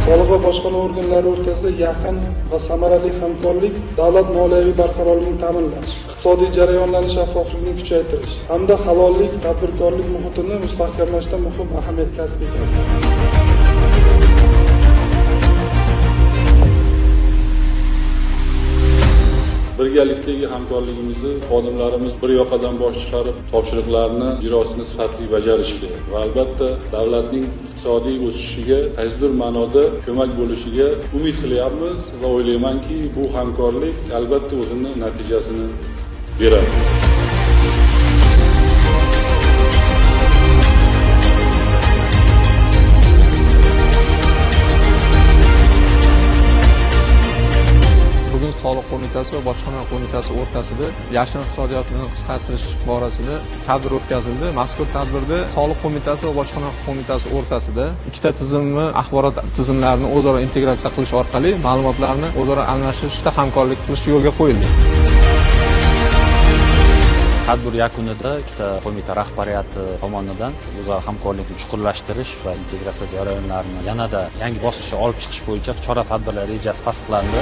Soliq va bojxona organlari o'rtasida yaqin va samarali hamkorlik davlat moliyaviy barqarorligini ta'minlash, iqtisodiy jarayonlarning shaffofligini kuchaytirish hamda halollik, tadbirkorlik muhitini mustahkamlashda muhim ahamiyat kasb etadi. Birgalikdagi hamkorligimizni xodimlarimiz bir yoqadan bosh chiqarib, topshiriqlarni ijrosini sifatli bajarishga va albatta davlatning iqtisodiy o'sishiga qaysidir ma'noda ko'mak bo'lishiga umid qilyapmiz va o'ylaymanki, bu hamkorlik albatta o'zini natijasini beradi. Bugun Soliq qo'mitasi va Bojxona qo'mitasi o'rtasida yashirin iqtisodiyotni qisqartirish borasida tadbir o'tkazildi. Mazkur tadbirda Soliq qo'mitasi va Bojxona qo'mitasi o'rtasida ikkita tizimni, axborot tizimlarini o'zaro integratsiya qilish orqali ma'lumotlarni o'zaro almashishda hamkorlik qilish yo'lga qo'yildi. Tadbir yakunida ikkita qo'mita rahbariyati tomonidan o'zaro hamkorlikni chuqurlashtirish va integratsiya jarayonlarini yanada yangi bosqichga olib chiqish bo'yicha chora tadbirlar rejasi tasdiqlandi.